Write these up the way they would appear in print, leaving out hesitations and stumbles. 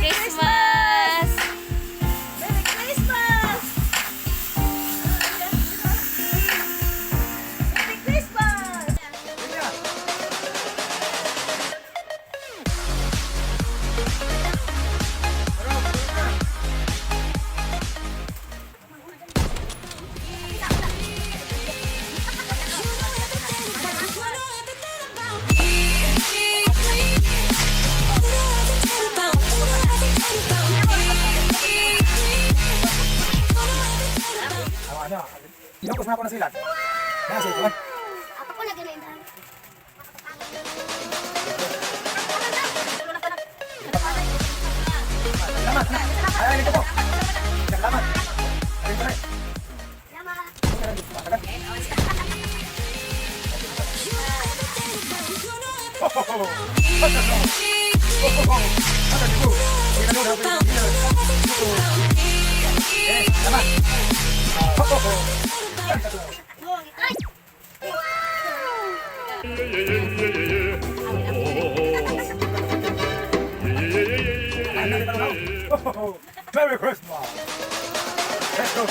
Christmas! Merry Christmas! Merry Christmas! Ano, ano? Inukos na ako na sila. Nasa ito. Ako lagi na yun. Salamat. Ay, ito po. Salamat. Ay, ito na. Salamat. Ho, ho, ho. Ho, ho, ho. Eh, salamat. Ho, ho, ho. Ay! Ho, ho, ho. Merry Christmas. Let's go.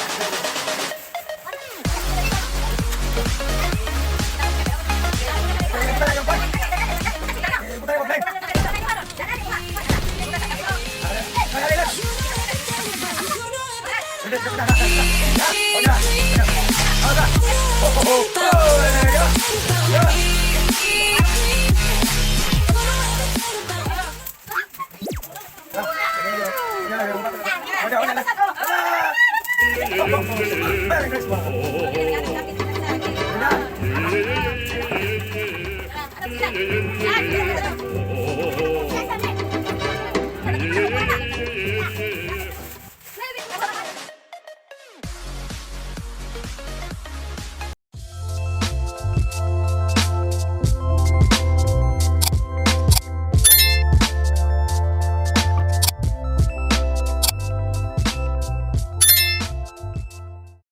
Merry Christmas!